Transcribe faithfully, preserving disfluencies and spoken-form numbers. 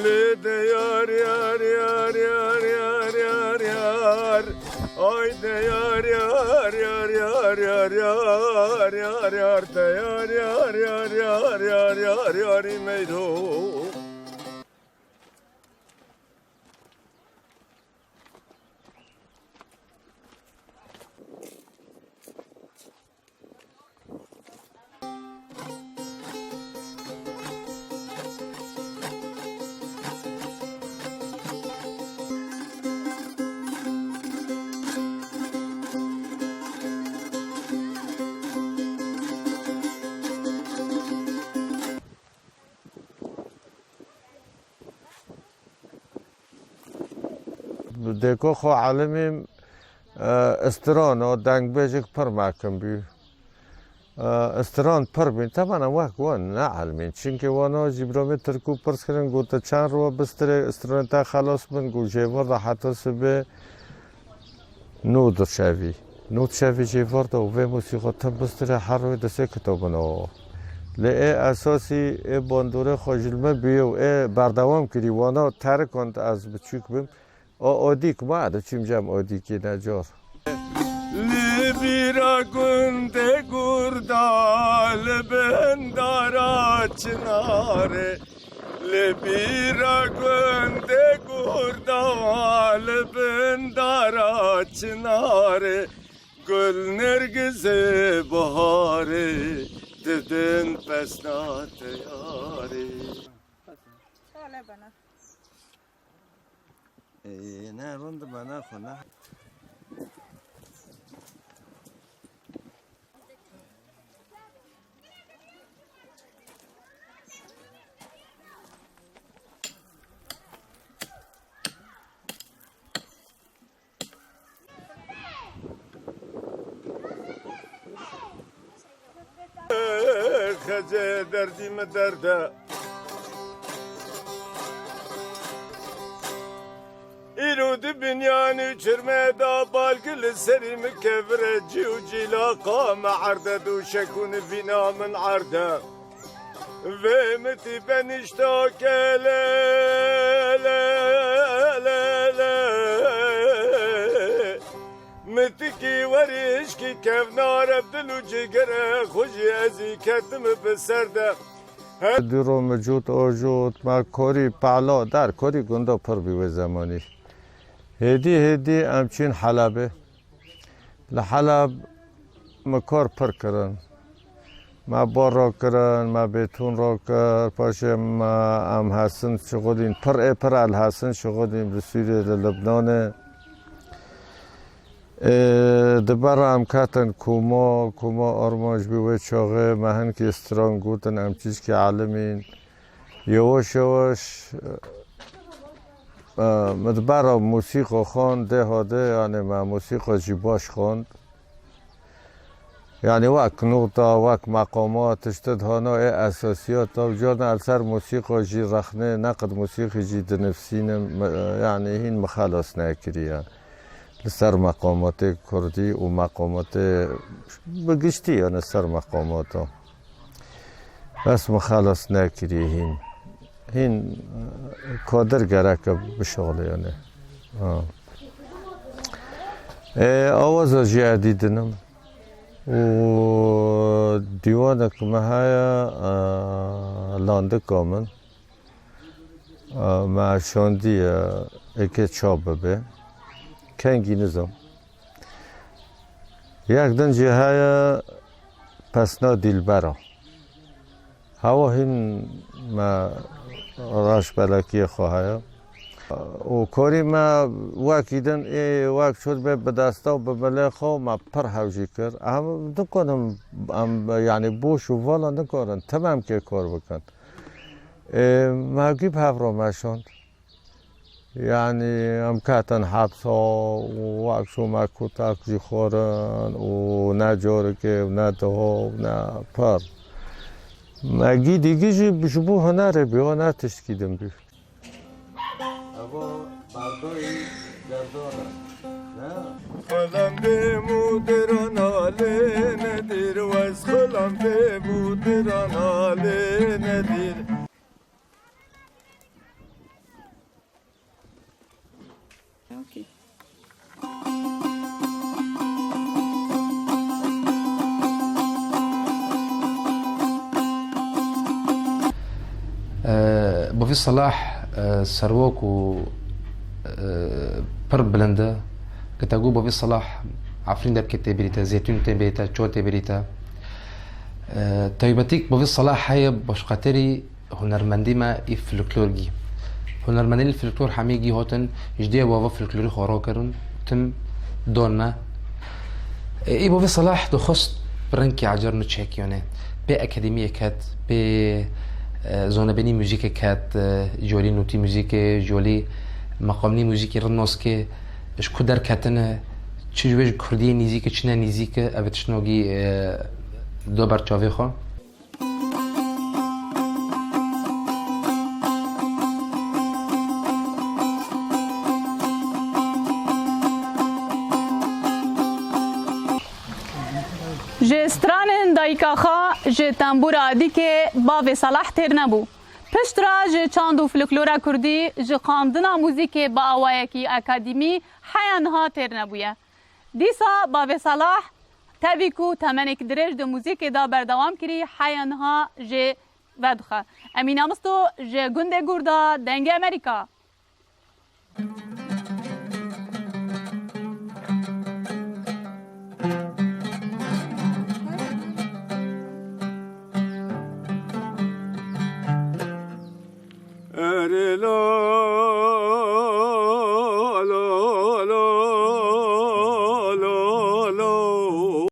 Lê de yar, yar, yar, yar, yar, yar, yar. Ay de yar, yar, yar, yar, yar, yar, yar, yar, de yar, yar, yar, yar, yar, yar, yar, meydo. Dêko xwe elimîm, e, strano dengbêjik pir mekim bû. E, stran pir bîn. Tebana wek wan ne elimîn. Çimkî wana jî biromê Tirkû pirs kirin, got, "Te çend rû bistirê stranê te xelas bin?" Got, "Jêvor de heta sibê." Nod şevî. Nod şevî jê vir da û vê mûsîqa tim bistire her rojê destê kitabin o. Lê ê esasî ê bandorê xwe ji li min bîye û ê berdewam kirî wana terikand ez biçûk bim. O odîk ma diçûm cem odîkê necar. Li bîra gundê Gurda li bin dara çinarê. Li bîra gundê Gurda li bin dara çinarê, gul nergizê biharê didin pesna teyarê. Çale bana. Ê, ne rind bana xwe ne. Xecê derdî min derde. Îro di binyan û çirme da balgi li serî min kevire cî û cîlaqa me erde dûşek û nivîna min erde. Vê mitî benîşta ke le, le, le, le. Mitikî werîşkî kevna re bi dil û cigere xwe jî ez î ketim bi ser de. He. Dûro micût, ocût, me korî pehla der, korî gundo pir bî wê zemanî. Hêdî hêdî em çîn Helebê. Li Heleb me kar pir kirin. Me bar rakirin, me bêtûn rakir, paşê me em hesin şixulîn, pir ê pir el hesin şixulîn li Sûriyê, li Libnanê. Ê, di ber em ketin koma, koma armanc bî wê çaxê, me hinkî stran gotin, em çîçkî elimîn. Yewaş yewaş, e, min di ber re mûsîqa xwend, dê hadê, yanî me mûsîqa jî baş xwend. Yanî wek nota, wek meqamat, tişt dihana ê esasiyat da, û carna li ser mûsîqa jî rexnê, neqid mûsîqî jî dinivsînim, mi-, yanî hîn min xelas nekiriye. Li ser meqamatê kurdî û meqamatê bi giştî, yanî ser meqamata. Bes min xelas nekirî hîn. Hîn, e, kadir gereke bişixulê, yanî. Ha. Ê, awaza jî edî dinim. Û dîwanek me heye, e, landika min. E, me şandiye eke çap bibe. Kengî nizam. Yek din jî heye pesna dîlbera. Hewa hîn me reş belekiyê xwe heye. Û korî me wekî din ê wek çû dibe bi desta û bi milê xwe me pir hewcî kir. Em nikarin, em, yanî boş û vala nikarin, tim em kê kar bikin. Ê, me hewgî bi hev re meşand. Yanî em ketin hepsa û wek şûme kutek jî xwarin û ne carikê û ne diha û ne pir. Me gî dîgî jî ji bo hunerê bî, ne tiştkî din bî. Evo, Xelam bê mudiran alê nedir, wez xelam bê mudiran alê nedir. Bavî Salah, e, serwok û, e, pir bilind e. Gita ku Bavî Salah Efrîn de bike tê birî te, Zeytûn tê birî te, Ço tê birî te. E, taybetîk Bavî Salah heye başqaterî hunermendî me î folklor gî. Hunermendî folklor hemî gî hotin, ji dê bava folklorî xwe ro kirin, tim don me. E, î Bavî Salah dixwest bi rengkî ecer nû çekiyone. Pê akademiyê ket, pê, e, zonebenî muzîkê ket, e, jolî nûtî muzîkê, jolî meqamnî muzîkê ritmoskê, ji ku derketine, çi ji wê ji kurdiyê nîzîk e, çi ne nîzîk e, ev tiştnogî, e, do ber çavê xwe. Ji stranên dayika xwe, ji tembûra dîkê bavê Salah têr nebû. Piştre ji çand û folklora kurdî, ji qandina muzîkê bi awayekî akademî heya niha têr nebûye. Dîsa bavê Salah, tevî ku temenek dirêj di muzîkê de berdewam kirî, heya niha jê vedixe. Emîne Misto ji gundê Gurda, Dengê Amerîka.